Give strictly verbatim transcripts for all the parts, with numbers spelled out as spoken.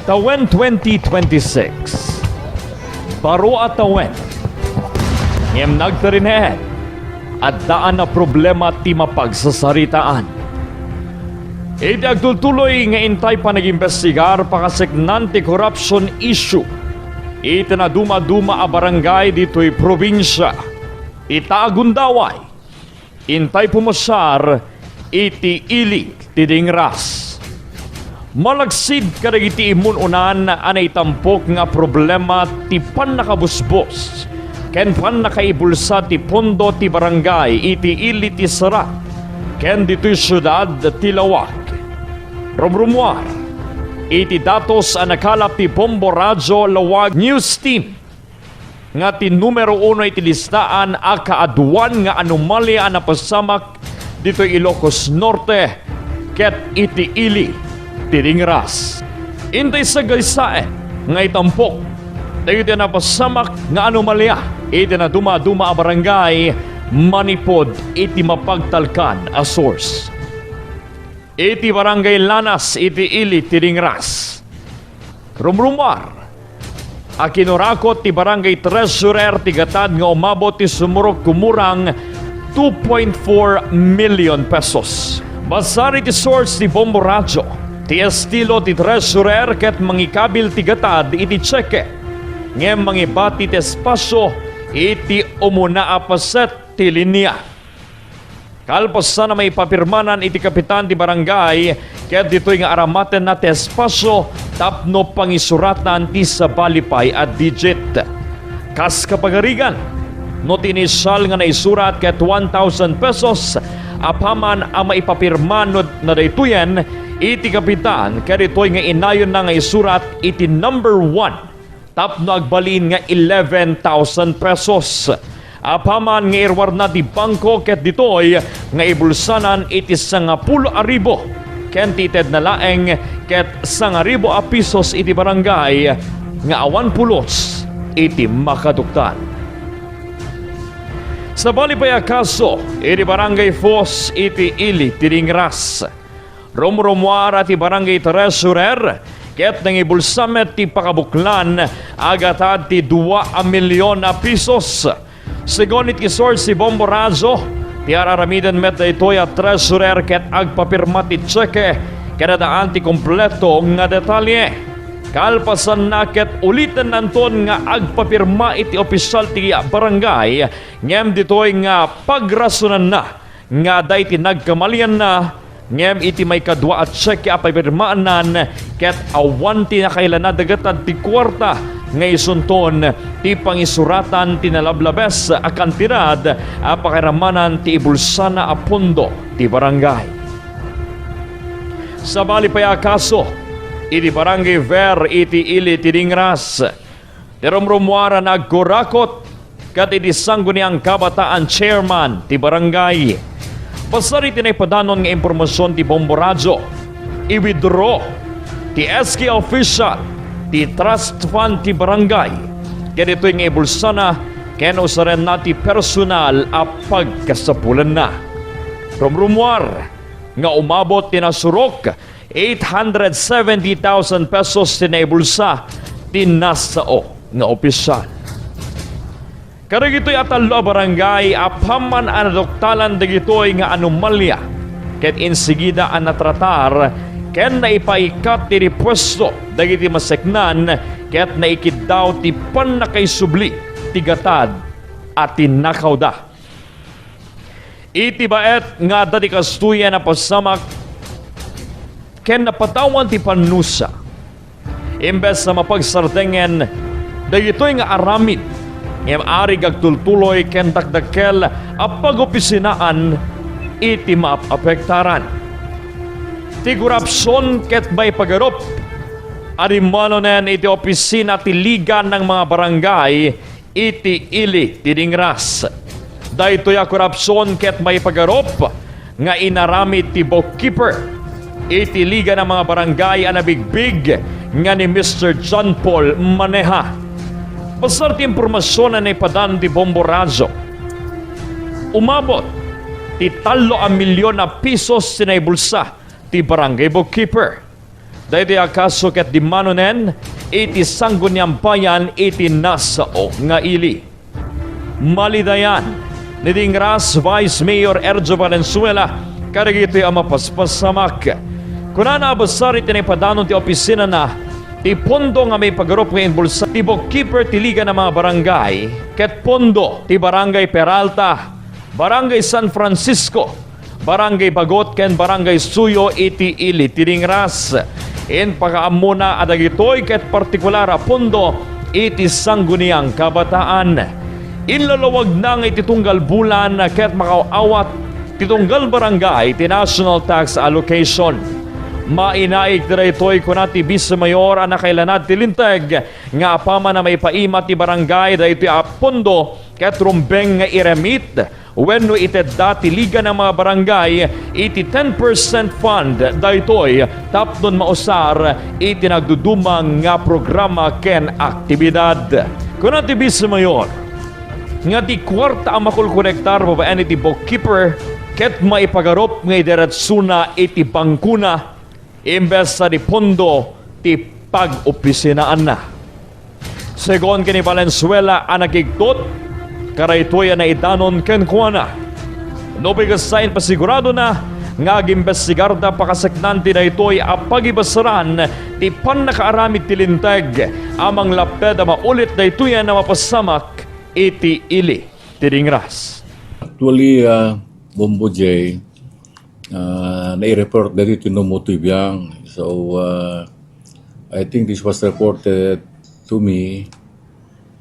Tawen twenty twenty-six. Baro a tawen. Ngem nagtarineen, addaan a problema ti mapagsasaritaan. Iti agtultuloy nga intay panagimbestigar pakasaknaan ti corruption issue iti nadumaduma a barangay ditoy probinsia, ita a gundaway, intay pumasar iti ili ti Dingras. Malaksid kadagiti immun-unan a naitampok nga problema ti pannakabusbos ken pannakaibulsa ti pondo ti barangay iti ili ti Sarat ken ditoy siudad ti Laoag. Rumrumuar iti datos a nakalap ti Bombo Radyo Laoag News Team nga ti numero uno iti listaan a kaaduan nga anomalia a napasamak ditoy Ilocos Norte ket iti ili ti Dingras. Intay sagaysaen nga itampok dagiti napasamak nga anomalia iti nadumaduma a barangay manipud iti mapagtalkan a source. Iti Barangay Lanas iti ili ti Dingras. Rumrumuar a kinurakot ti barangay treasurer ti gatad nga umabot ti sumurot kumurang two point four million pesos. Basar iti source ti Bombo Radyo, ti estilo ti treasurer ket mangikabil ti gatad iti tseke, ngem mangibati ti espasyo iti umuna a paset ti linia. Kalpasan a maipapirmanan iti kapitan ti barangay, ket ditoy nga aramatenna ti espasyo tapno pangisuratan ti sabali pay a digit. Kas kapagarigan, no ti inisial nga naisurat ket one thousand pesos, apaman a maipapirma no nadaytoyen iti kapitan, ket ditoy nga inayonna nga isurat iti number one tapno agbalin nga eleven thousand pesos. Apaman nga iruarna ti bangko ket ditoy nga ibulsanan iti sangapulo a ribu ken ti itedna laeng ket sangaribu a pisos iti barangay nga awan pulos iti makaduktan. Sabali pay a kaso iti Barangay Foz iti ili ti Dingras. Rumrumuar a ti barangay treasurer ket nangibulsa met ti pakabuklan a gatad ti dua a milyon a pisos. Segun iti source ti Bombo Radyo, ti ar-aramiden met daytoy a treasurer ket agpapirma ti tseke ket addaan ti kompleto nga detalye. Kalpasanna ket ulitennanton nga agpapirma iti opisyal ti barangay, ngem ditoy nga pagrasonanna nga adda iti nagkamalianna, ngem iti maikadua a tseke a papirmaanan ket awan ti nakailana dagatad ti kuarta nga isunton ti pangisuratan ti nalablabes a kantidad a pakairamanan ti ibulsana a pondo ti barangay. Sabali pay a kaso, iti Barangay Ver iti ili ti Dingras, ti rumrumuar a nagkurakot ket iti Sangguniang Kabataan Chairman ti barangay. Basar iti naipadanon nga impormasion ti Bombo Radyo, i-withdraw ti S K official ti trust fund ti barangay ket ditoy nga ibulsana ken usarenna ti personal a pagkasapulanna. Rumrumuar nga umabot ti nasurok eight hundred seventy thousand pesos ti naibulsa ti nasao nga opisyal. Kadagitoy a tallo a barangay, apaman a naduktalan dagitoy nga anomalya, ket insigida a natratar ken naipaikat ti repuesto dagiti maseknan ket naikiddaw ti pannakaisubli ti gatad a tinakawda. Iti baet nga adda ti kastoyen a pasamak ken napatawan ti pannusa, imbes a mapagsardengen dagitoy nga aramid, ngem arig agtultuloy ken dakdakkel a pagopisinaan iti maapektaran. Ti korupsion ket maipagarup a dimmanonen iti opisina ti Liga ng mga Barangay iti ili ti Dingras. Daytoy a korupsion ket maipagarup nga inaramid ti bookkeeper iti Liga ng mga Barangay a nabigbig nga ni Mister John Paul Maneha. Basar ti impormasion a naipadan ti Bombo Radyo, umabot ti tallo a milyon a pisos ti naibulsa ti barangay bookkeeper. Daytoy a kaso ket dimmanonen iti Sangguniang Bayan iti nasao nga ili. Malidayan ni Dingras Vice Mayor Erjo Valenzuela kadagitoy a mapaspasamak. Kunana a basar iti naipadanon ti opisinana ti pondo nga maipagarup nga imbulsa ti bookkeeper ti Liga na mga Barangay ket pondo ti Barangay Peralta, Barangay San Francisco, Barangay Bagot ken Barangay Suyo iti ili ti Dingras. Impakaammona a dagitoy ket partikular a pondo iti Sangguniang Kabataan. Inlalawagna nga iti tunggal bulan ket makaawat ti tunggal barangay ti national tax allocation. Mainaig ti daytoy, kuna ti Vice Mayor a nakaillanad ti linteg nga apaman a maipaima ti barangay daytoy a pondo ket rumbeng nga i-remit wenno itedda ti Liga na mga Barangay iti ten percent fund daytoy tapnon mausar iti nagduduma nga programa ken aktibidad. Kuna ti Vice Mayor nga ti kuarta a makolkolektar babaen iti bookkeeper ket maipagarup nga idiretsona iti bangkona imbes a ti pondo ti pag-opisinaanna. Segun ken ni Valenzuela a nakigtot kadaytoy a naidanon kenkuana. No bigasain, pasiguradona nga agimbestigarda pakaseknan ti daytoy a pagibasaran ti pannakaaramid ti linteg a manglapped a maulit daytoy a mapasamak iti ili ti Dingras. Actually, uh, Bombo J, uh, nai-report dati ti Numutuy Biang. So, uh, I think this was reported to me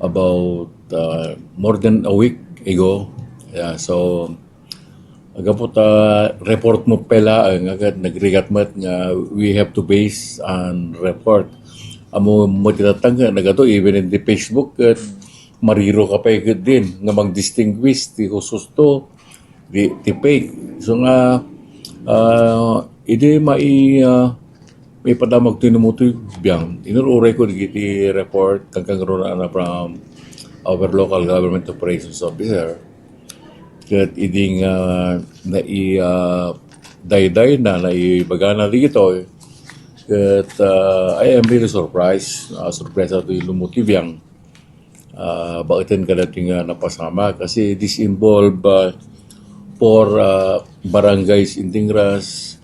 about uh, more than a week ago. Yeah, so, agapot a report mo pela nga agad nagrigat met nga we have to base on report. Amo mo tinatangka nagato even in the Facebook ket mariro ka pay ket din nga mag-distinguish ti husto ti, ti fake. So nga, ah, idi mai, ah, maipadamag ti Numutuy Biang, inur-uray ko dagiti report, kangkangruna na from our local government operations officer. Ket idi nga nai, ah, dayday na, naibagana digitoy, ket, ah, I am really surprised. Ah, surprise ato yung Numutuy Biang. Ah, baeten kadati nga napasamak kasi this involve, ah, four, ah, barangays in Dingras,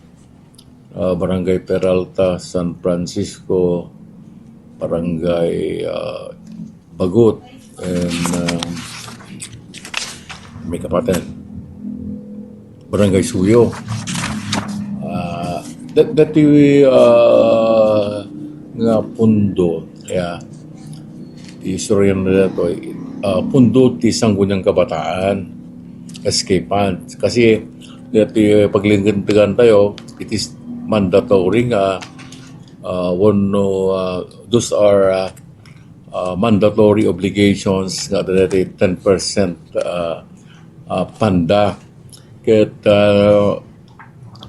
ah, Barangay Peralta, San Francisco, Barangay, ah, Bagot, and, ah, may kapatan. Barangay Suyo. Ah, that, that we, ah, nga pundo, yeah. Ti istorya na to, ah, pundo ti Sangguniang Kabataan, S K fund. Kasi, dati paglingantagan tayo, it is mandatory nga, ah, wenno, ah, those are, ah, ah, mandatory obligations nga dati ten percent, ah, ah, panda. Ket, ah,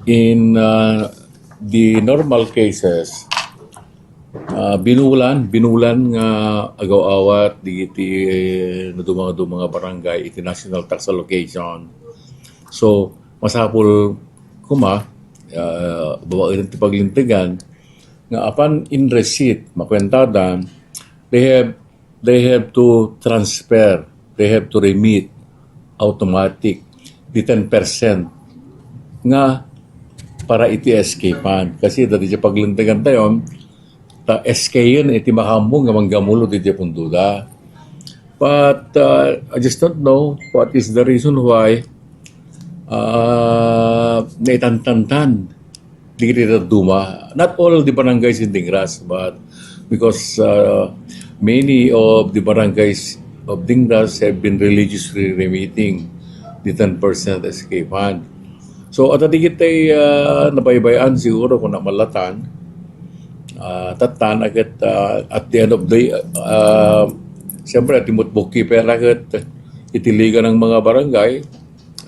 in, ah, the normal cases, ah, binulan, binulan nga agaw-awat digiti, eh, naduma-duma nga barangay iti national tax allocation. So, masapul koma, ah, babaen ti paglintegan nga apan in receipt, makuentadan, they have, they have to transfer, they have to remit automatic the ten percent nga para iti S K fund. Kasi dati sa paglintegan tayo, ta S K yun, iti makaammo nga manggamulo diti pundoda. But, uh, I just don't know what is the reason why, uh, naitantantan diri dadduma. Not all the barangays in Dingras, but because, uh, many of the barangays of Dingras have been religiously remitting the ten percent S K fund. So, adda dagiti, ah, nabaybay-an siguro kung namallatan. Ah, tattan, ket, ah, at the end of the, ah, siyempre, at imut bookkeeper, ket iti liga ng mga barangay,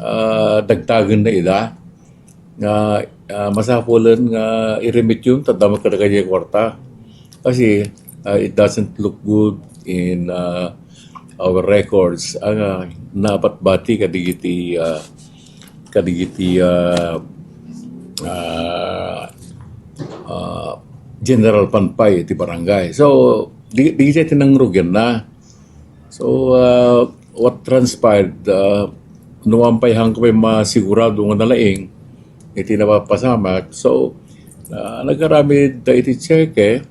ah, dagtagen na ida. Nga, ah, masapulen nga i-remit yun, taddamek kadagiti kwarta. Kasi, ah, it doesn't look good in, ah, our records. Ang, ah, napatbati kadigiti, ah, kadigiti, ah, ah, ah, general fund pay ti barangay. So, di, di siya tinangrugan na. So, uh, what transpired, uh, no man pay hangko pay masigurado nga nalaing, iti napapasamak. So, uh, nagaramid da iti cheque,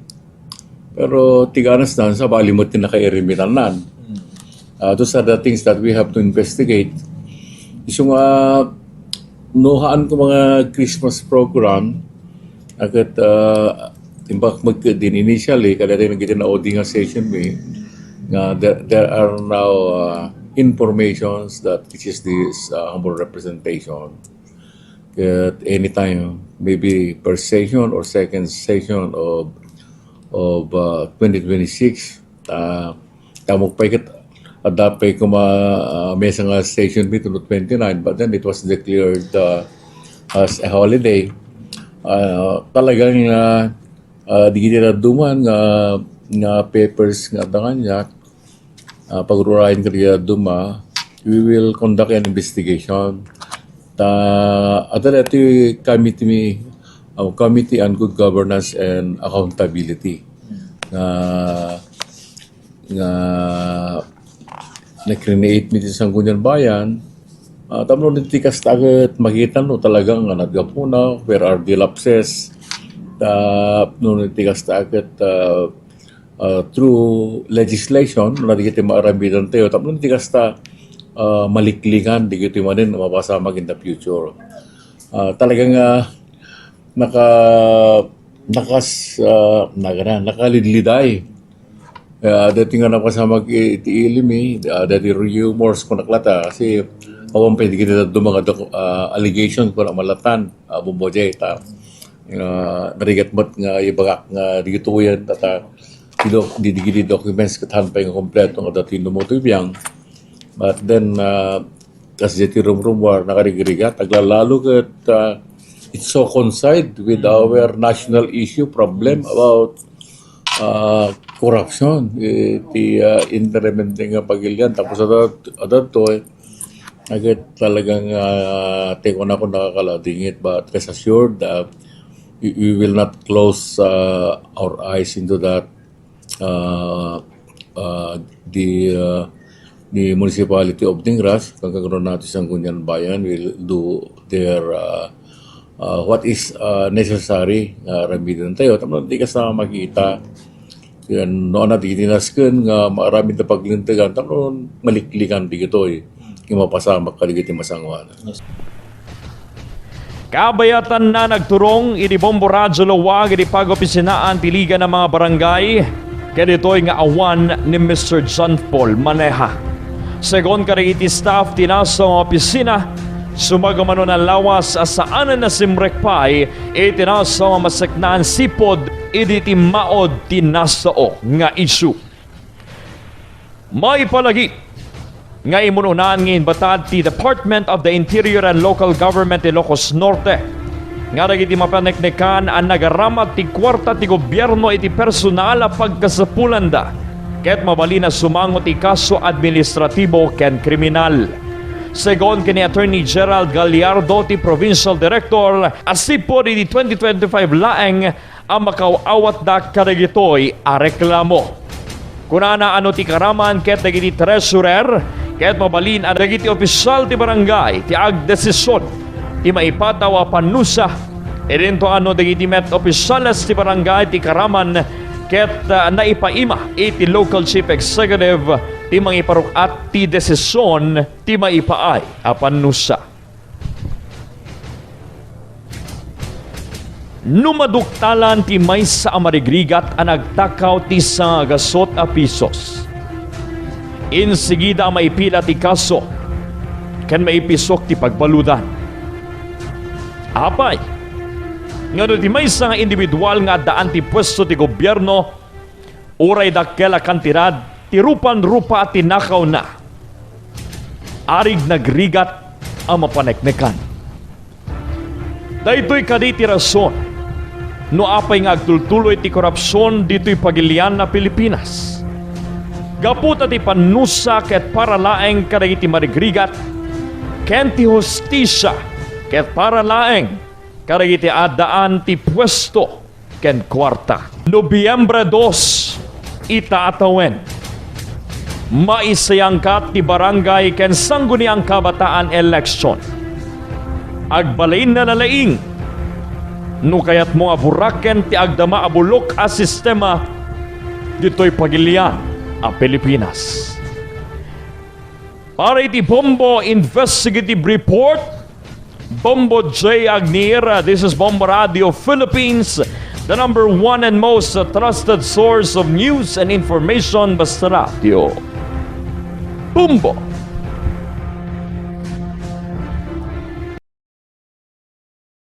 pero tiganas na, sabali mo ti nakairimitan. Uh, those are the things that we have to investigate. Isu nga, no, haan ko mga Christmas program, aket, uh, imbag magkadin initially, kada tayo nagkita na O D nga session mi, nga there, there are now, uh, informations that which is this, uh, humble representation. At anytime, maybe first session or second session of, of, uh, twenty twenty-six, uh, Tamok pay ket, adda pay kuma, ah, maysa nga session mi to twenty-nine, but then it was declared, ah, as a holiday. Ah, talagang, ah, ah, di kita duman nga, nga papers nga adda kaniak, ah, pagururayan ka di duma, we will conduct an investigation. Ta, adda dati committee mi, ah, Committee on Good Governance and Accountability. Nga nga na-create mi ti Sangguniang Bayan, ah, tapno iti kasta ket makita no talagang nga nagapuna, where are the lapses, tapno iti kasta ket, ah, ah, through legislation, no, dagiti maaramidan tayo, tapno iti kasta, ah, maliklingan, dagiti manen mapasamak in the future. Ah, talagang, ah, naka-, nakas-, ah, nagana, nakalidliday. Ah, dati nga napasamak i-, iti ili mi, ah, dati rumors ko naklata, kasi awan pay di kita dumang doc-, ah, allegation ko na malatan, ah, bumbo jay ta. Ah, narigat met nga ibagak nga di gituyan, ta, ta, di doc-, di, di, di documents ket han pay nga kompleto nga dati numuto biang. But then, ah, kas dati rumrumor, nakarigrigat, aglalalo ket, ah, it so coincide with our national issue problem about, ah, corruption. Eh, ti, ah, interim nga pagilian, tapos adda, adda to, eh, agad talagang, ah, teko na ako nakakaladingit, but rest assured, ah, we, we will not close, ah, our eyes into that. Uh, uh, the, uh, the municipality of Dingras, kagagro nato Sangguniang Bayan, will do their, uh, uh, what is, uh, necessary nga aramiden tayo. Tapno di ka sa makita, yan, no, na di tinasken nga maaramid na paglintegan, tapno maliklikan di kitoy, yung mapasamak ka di kiti masanguan. Kabayatanna nagturong iti Bombo Radyo Lawag iti pag-opisinaan ti Liga nga mga Barangay, ket ditoy nga awan ni Mister John Paul Maneja. Segun kadagiti staff ti nasa nga opisina, sumagmamano a lawas a saanen a simrek pay iti nasa nga maseknaan sipud idi ti maud ti nasao nga isu. Maipalagi nga imun-unan nga inbatad ti Department of the Interior and Local Government Ilocos Norte nga dagiti mapaneknekan a nagaramat ti kuarta ti gobierno iti personal a pagkasapulanda ket mabalin a sumango ti kaso administratibo ken kriminal. Segun ken ni Attorney Gerald Gallardo, ti Provincial Director, a sipud iti twenty twenty-five laeng a makaaw-awatda kadagitoy a reklamo. Kunana a no ti karaman ket dagiti treasurer ket mabalin a dagiti opisyal ti barangay ti agdesision ti maipataw a panusa, idinto a no dagiti met opisyales ti barangay ti karaman ket, ah, naipaima iti local chief executive ti mangiparuk-at ti desision ti maipaay a panusa. No maduktalan ti maysa a marigrigat a nagtakaw ti sangagasut a pisos, insigida a maipila ti kaso ken maipisok ti pagbaludan. Apay, ngano ti maysa nga individual nga addaan ti puesto ti gobierno uray dakkel a kantidad ti rupan-rupa a tinakawna, arig nagrigat a mapaneknekan. Daytoy kadi ti rason no apay nga agtultuloy ti korupsion ditoy pagilian a Pilipinas. Gapu ta ti pannusa ket para laeng kadagiti marigrigat, ken ti hustisia ket para laeng kadagiti addaan ti puesto ken kuarta. Nobyembre dos, ita a tawen, maisayangkat ti Barangay ken Sangguniang Kabataan election. Agbalinna na laing no kayatmo nga buraken ti agdama a bulok a sistema ditoy pagilian a Pilipinas. Para iti Bombo Investigative Report, Bombo J Agnier, this is Bombo Radio Philippines, the number one and most trusted source of news and information, basta radio. Bombo!